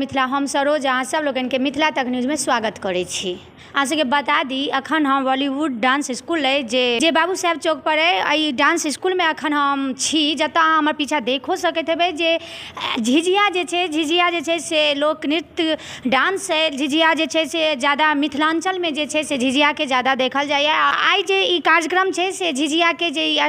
मिथिला। हम सरोज अहाँ सब लोगन के मिथिला तक न्यूज में स्वागत करै छी। अहाँ सबके बता दी, अखन हम बॉलीवुड डांस स्कूल अइ जे जे बाबू साहेब चौक पर अइ, एहि डांस स्कूल में अखन हम छी, जतऽ अहाँ हमर पीछा देखो सकैत हेबै जे झिझिया जे छै, झिझिया जे छै से लोक नृत्य डांस अइ। झिझिया जे छै से ज्यादा मिथिलाञ्चलमे जे छै से झिझियाके ज्यादा देखल जाइए। आइ जे ई कार्यक्रम छै से झिझियाके जे ई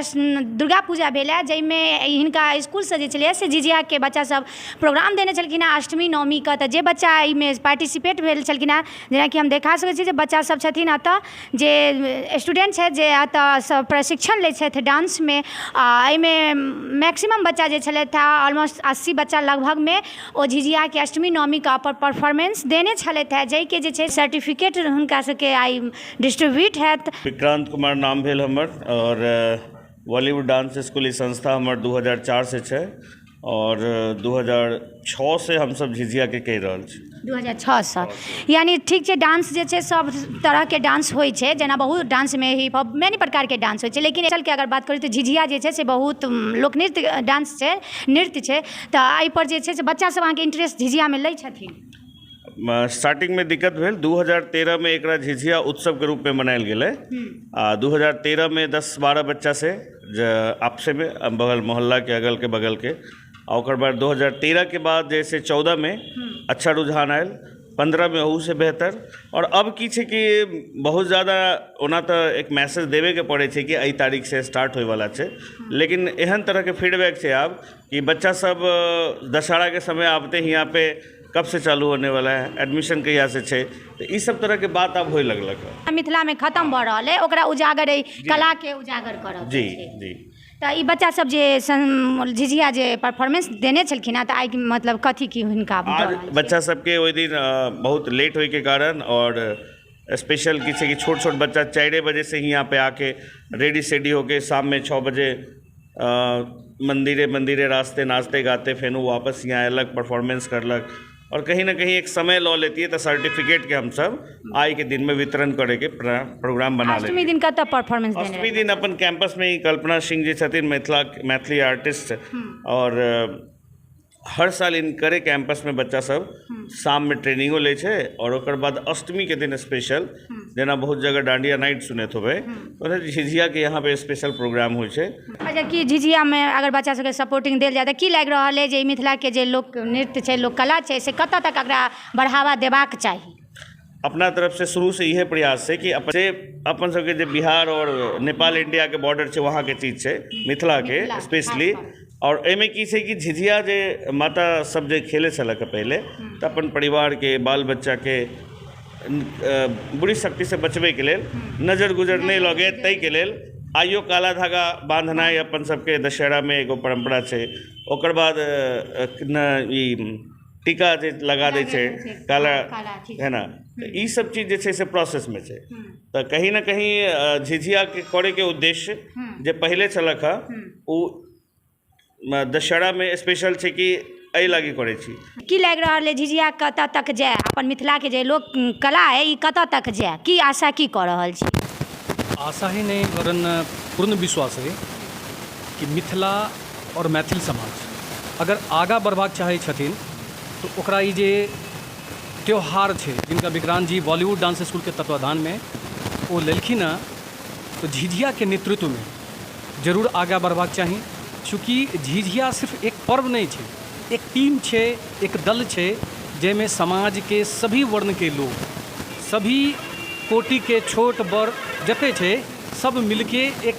दुर्गा पूजा भेल हँ, जाहिमे हिनका इसकुलसँ जे छलैए से झिझियाके बच्चा सब प्रोग्राम देने छलखिन हँ अष्टमी नवमीके। तऽ जे बच्चा एहिमे पार्टिसिपेट भेल छलखिन हँ, जेनाकि हम देखा सकै छी जे बच्चा सब छथिन एतऽ, जे स्टूडेंट छथि, जे एतऽ सब प्रशिक्षण लै छथि डांसमे। आ एहिमे मैक्सिमम बच्चा जे छलथि हँ, ऑलमोस्ट 80 बच्चा लगभगमे, ओ झिझियाके अष्टमी नवमीके अपन परफॉर्मेंस देने छलथि हँ, जाहिके जे छै सर्टिफिकेट हुनका सबके आइ डिस्ट्रीब्यूट हैत। विक्रांत कुमार नाम भेल हमर आओर बॉलीवुड डांस स्कूल ई संस्था हमर 2004 से छै आओर 2006 से हमसब झिझियाके कहि रहल छी। 2006सँ यानी ठीक छै। डांस जे छै, सब तरहके डांस होइ छै, जेना बहुत डांसमे हिप हॉप, मेनी प्रकारके डांस होइ छै, लेकिन चलके अगर बात करी तऽ झिझिया जे छै से बहुत लोकनृत्य डांस छै, नृत्य छै। तऽ एहिपर जे छै से बच्चा सब अहाँके इंटरेस्ट झिझियामे लै छथिन? स्टार्टिंगमे दिक्कत भेल। 2013मे एकरा झिझिया उत्सवके रूपमे मनायल गेलै आ 2013मे 10-12 बच्चा से जे आपसेमे बगल मोहल्लाके, अगलके बगलके। आ ओकर बाद 2013के बाद जे से 14मे अच्छा रुझान आयल, 15मे ओहूसँ बेहतर। आओर अब की छै कि बहुत ज्यादा ओना तऽ एक मैसेज देबेके पड़ै छै कि एहि तारीखसँ स्टार्ट होइवला छै, लेकिन एहन तरहके फीडबैक छै आब कि बच्चा सब दशहराके समय आबते ही यहाँ पे कब से चालू होने वाला है, एडमिशन कहिया से छै, तऽ ई सब तरहके बात आब होइ लगलक हँ। मिथिलामे खतम भऽ रहल अइ, ओकरा उजागर, एहि कलाके उजागर करब। जी जी तऽ ई बच्चा सब जे झिझिया जे परफॉर्मेंस देने छलखिन हँ, तऽ आइ मतलब कथी की हुनका दऽ आज रहल छियै? बच्चा सबके ओहि दिन बहुत लेट होइके कारण आओर स्पेशल की छै कि छोट छोट बच्चा 4 बजे से ही यहाँ पे आके रेडी सेडी होके शाम में 6 बजे मंदिरे मंदिरे रास्ते नाचते गाते फेर ओ वापस यहाँ अयलक, परफॉर्मेंस करलक आओर कहीं ना कहीं एक समय लऽ लेतियै तऽ सर्टिफिकेटके हमसब आइके दिनमे वितरण करैके प्रोग्राम बना अष्टमी लेतियै। दिन कतऽ परफॉर्मेंस देने अष्टमी रहै? दिन अपन कैंपसमे ही कल्पना सिंह जी छथिन, मिथिला मैथिली आर्टिस्ट, आओर हर साल इनकरे कैंपसमे बच्चा सब शाममे ट्रेनिंगो लै छै। आओर ओकर बाद अष्टमीके दिन स्पेशल, जेना बहुत जगह डांडिया नाइट सुनैत होबै, ओना झिझियाके यहाँ पे स्पेशल प्रोग्राम होइ छै। अच्छा, की झिझियामे अगर बच्चा सबके सपोर्टिंग देल जाय तऽ की लागि रहल अइ जे ई मिथिलाके जे लोक नृत्य छै, लोक कला छै, से कतऽ तक एकरा बढ़ावा देबाक चाही? अपना तरफसँ शुरूसँ इहे प्रयास छै कि अपन से अपन सबके जे बिहार आओर नेपाल इंडियाके बॉर्डर छै, वहाँके चीज छै मिथिलाके। मिथिला, स्पेशली। आओर एहिमे की छै कि झिझिया जे माता सब जे खेलै छलक पहिले, तऽ अपन परिवारके बाल बच्चाके बुरी शक्तिसँ बचबैके लेल, नजर गुजर नहि लगे ताहिके लेल आइयो काला धागा बाँधनाइ अपन सबके दशहरामे एगो परम्परा छै। ओकर बाद न ई टीका जे लगा दै छै काला। काला चीज। है ना? तऽ ई सब चीज जे छै से प्रोसेसमे छै। तऽ कहीं ना कहीं झिझियाके करैके उद्देश्य जे पहिले छलक हँ, ओ दशहरामे स्पेशल छै कि एहि लागी करै छी। की लागि रहल अइ, झिझिया कतऽ तक जाय, अपन मिथिलाके जे लोक कला अइ, ई कतऽ तक जाय, की आशा की कऽ रहल छी? आशा ही नहीं, वरन पूर्ण विश्वास है कि मिथिला आओर मैथिल समाज अगर आगाँ बढ़बाक चाहै छथिन तऽ ओकरा ई जे त्यौहार छै, जिनका विक्रांत जी बॉलीवुड डांस स्कूलके तत्वाधानमे ओ लेलखिन हँ, तऽ झिझियाके नेतृत्वमे जरूर आगाँ बढ़बाक चाही। चूँकि झिझिया सिर्फ एक पर्व नहि छै, एक टीम छै, एक दल छै, जाहिमे समाजके सभी वर्णके लोक, सभी कोटिके, छोट बड़ जते छै, सब मिलके एक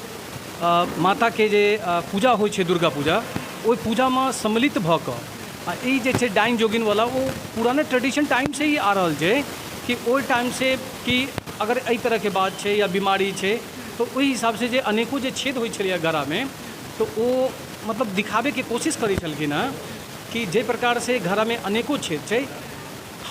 माताके जे पूजा होइ छै, दुर्गा पूजा, ओहि पूजामे सम्मिलित भऽ कऽ। आ ई जे छै डाइन जोगिनवला, ओ पुराने ट्रेडिशन टाइमसँ ही आ रहल छै कि ओहि टाइमसँ कि अगर एहि तरहके बात छै या बीमारी छै, तऽ ओहि हिसाबसँ जे अनेको जे छेद होइ छलैए घड़ामे, तऽ ओ मतलब दिखाबैके कोशिश करै छलखिन हँ कि जाहि प्रकारसँ घड़ामे अनेको छेद छै,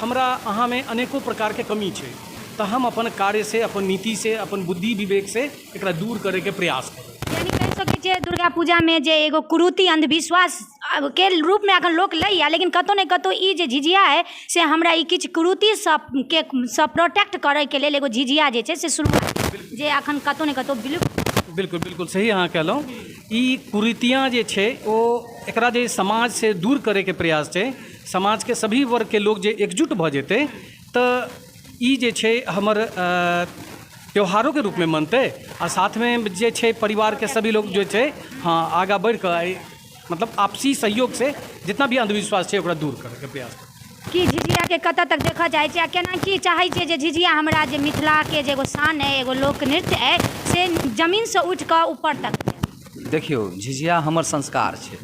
हमरा अहाँमे अनेको प्रकारके कमी छै, तऽ हम अपन कार्यसँ, अपन नीतिसँ, अपन बुद्धि विवेकसँ एकरा दूर करैके प्रयास करब। यानी कहि सकै छियै, दुर्गा पूजामे जे एगो कुरीति अंधविश्वास के रूपमे अखन लोक लैया, लेकिन कतहु ने कतहु ई जे झिझिया अइ से हमरा ई किछु कुरीति सबके सँ प्रोटेक्ट करैके लेल एगो झिझिया जे छै से शुरुआत जे अखन कतहु ने कतहु विलुप्त। बिल्कुल बिल्कुल सही अहाँ कहलहुँ। ई कुरीतियाँ जे छै, ओ एकरा जे समाजसँ दूर करैके प्रयास छै। समाजके सभी वर्गके लोग जे एकजुट भऽ जेतै तऽ ई जे छै हमर त्योहारोके रूपमे मनतै आ साथमे जे छै परिवारके सभी लोग जे छै, हँ, आगाँ बढ़िकऽ मतलब आपसी सहयोगसँ जितना भी अन्धविश्वास छै, ओकरा दूर करैके प्रयास। की झिझियाके कतऽ तक देखऽ चाहै छियै आ केना की चाहै छियै जे झिझिया हमरा जे मिथिलाके जे एगो शान अइ, एगो लोक नृत्य अइ, से जमीनसँ उठि कऽ ऊपर तक जाय? देखियौ, झिझिया हमर संस्कार छै।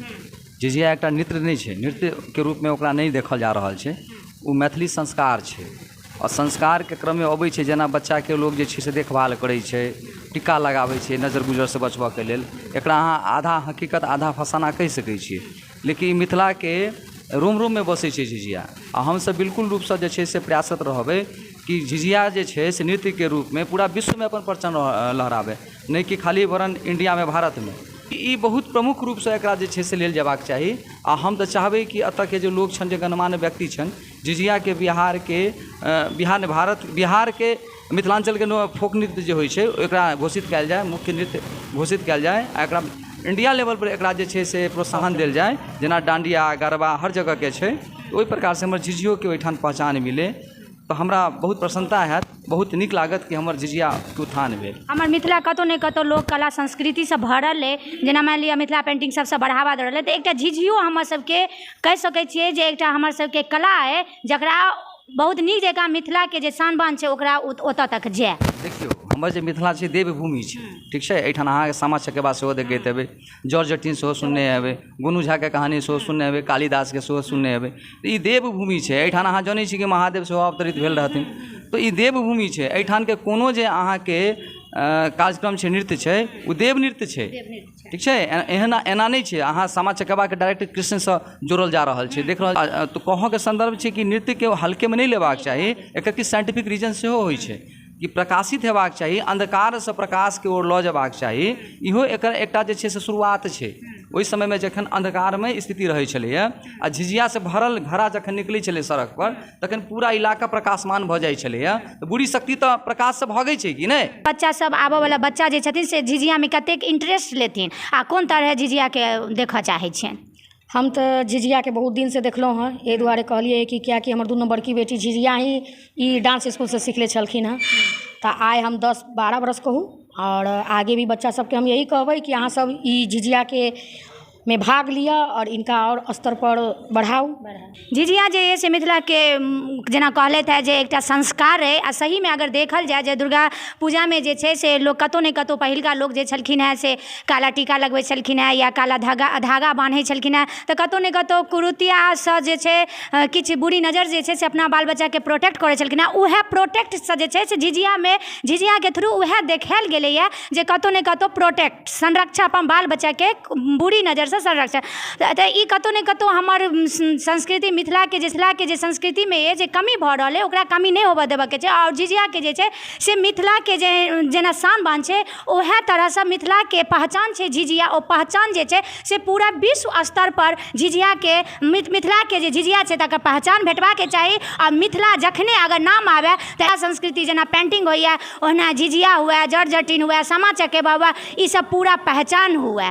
झिझिया एकटा नृत्य नहि छै, नृत्यके रूपमे ओकरा नहि देखल जा रहल छै। ओ मैथिली संस्कार छै आओर संस्कारके क्रममे अबै छै। जेना बच्चाके लोक जे छै से देखभाल करै छै, टीका लगाबै छै नजर गुजरसँ बचबऽके लेल। एकरा अहाँ आधा हकीकत, आधा फसाना कहि सकै छियै, लेकिन मिथिलाके रोम रोममे बसै छै झिझिया आ हमसभ बिल्कुल रूपसँ जे छै से प्रयासरत रहबै कि झिझिया जे छै से नृत्यके रूपमे पूरा विश्वमे अपन परचम लहराबै, नहि कि खाली वरन इण्डियामे, भारतमे। ई बहुत प्रमुख रूपसँ एकरा जे छै से लेल जेबाक चाही। आ हम तऽ चाहबै कि एतऽके जे लोक छनि, जे गणमान्य व्यक्ति छनि, झिझियाके बिहारके, बिहार नहि, भारत, बिहारके, मिथिलाञ्चलके फोक नृत्य जे होइ छै, एकरा घोषित कयल जाय, मुख्य नृत्य घोषित कयल जाय आ एकरा इंडिया लेवल पर एकरा जे छै से प्रोत्साहन देल जाय। जेना डांडिया, गरबा हर जगहके छै, ओहि प्रकारसँ हमर झिझियोके ओहिठाम पहचान मिलै तऽ हमरा बहुत प्रसन्नता हैत, बहुत नीक लागत कि हमर झिझियाके उत्थान भेल। हमर मिथिला कतहु ने कतहु लोक कला संस्कृतिसँ भरल अइ। जेना मानि लिअ मिथिला पेन्टिंग सबसँ बढ़ावा दऽ रहल अइ, तऽ एकटा झिझियो हमर सबके कहि सकै छियै जे एकटा हमर सबके कला अइ, जकरा बहुत नीक जकाँ मिथिलाके जे शान बान छै, ओकरा ओतऽ तक जाय। देखियौ, हमर जे मिथिला छै, देवभूमि छै, ठीक छै? एहिठाम अहाँके सामा चकेबा सेहो देखैत हेबै, जट जटिन सेहो सुनने हेबै, गोनू झाके कहानी सेहो सुनने हेबै, कालिदासके सेहो सुनने हेबै। ई देवभूमि छै। एहिठाम अहाँ जनै छी कि महादेव सेहो अवतरित भेल रहथिन। तऽ ई देवभूमि छै। एहिठामके कोनो जे अहाँके कार्यक्रम छै, नृत्य छै, ओ देव नृत्य छै, ठीक छै? एहन एना नहि छै। अहाँ सामा चकेबाके डायरेक्ट कृष्णसँ जोड़ल जा रहल छै, देख रहल। तऽ कहऽके सन्दर्भ छै कि नृत्यके हल्केमे नहि लेबाक चाही। एकर किछु साइंटिफिक रीजन सेहो होइ छै कि प्रकाशित हेबाक चाही, अन्धकारसँ प्रकाशके ओर लऽ जेबाक चाही। इहो एकर एकटा जे छै से शुरुआत छै। ओहि समयमे जखन अन्धकारमे स्थिति रहै छलैए आ झिझियासँ भरल घड़ा जखन निकलै छलै सड़कपर, तखन पूरा इलाका प्रकाशमान भऽ जाइ छलैए। तऽ बुरी शक्ति तऽ प्रकाशसँ भगै छै कि नहि? बच्चा सब, आबऽ वाला बच्चा जे छथिन, से झिझियामे कतेक इंटरेस्ट लेथिन आ कोन तरहे झिझियाके देखऽ चाहै छियनि? हम तऽ झिझियाके बहुत दिनसँ देखलहुँ हँ। एहि दुआरे कहलियै कि कियाकि हमर दुनू बड़की बेटी झिझिया ही ई डांस स्कूलसँ सिखले छलखिन हँ। तऽ आइ हम 10-12 बरस कहू आओर आगे भी बच्चा सबके हम यही कहबै कि अहाँ सब ई झिझियाके मे भाग लिअ आओर इनका आओर स्तर पर बढ़ाउ। झिझिया जे अइ से मिथिलाके जेना कहलथि हेँ जे एकटा संस्कार अइ। आ सहीमे अगर देखल जाय जे दुर्गा पूजामे जे छै से लोक कतहु ने कतहु पहिलुका लोक जे छलखिन हेँ से काला टीका लगबै छलखिन हेँ या काला धागा धागा बान्है छलखिन हेँ, तऽ कतहु ने कतहु कुरीतिसँ जे छै किछु बुरी नजर जे छै से अपना बाल बच्चाके प्रोटेक्ट करै छलखिन हेँ। उएह प्रोटेक्टसँ जे छै से झिझियामे, झिझियाके थ्रू उएह देखायल गेलैए जे कतहु ने कतहु प्रोटेक्ट, संरक्षण, अपन बाल बच्चाके बुरी नजरसँ संरक्षण। तऽ ई कतहु ने कतहु हमर संस्कृति, मिथिलाके जे संस्कृतिमे अइ जे कमी भऽ रहल अइ, ओकरा कमी नहि होबऽ देबऽके छै। आओर झिझियाके जे छै से मिथिलाके जे जेना शान बान छै, उएह तरहसँ मिथिलाके पहचान छै झिझिया। ओ पहचान जे छै से पूरा विश्व स्तर पर झिझियाके, मिथिलाके जे झिझिया छै, तकर पहचान भेटबाके चाही। आ मिथिला जखने अगर नाम आबय तऽ संस्कृति जेना पेन्टिंग होइए, ओहिना झिझिया हुए, जट जटिन हुए, सामा चकेबा हुए, ई सब पूरा पहचान हुए।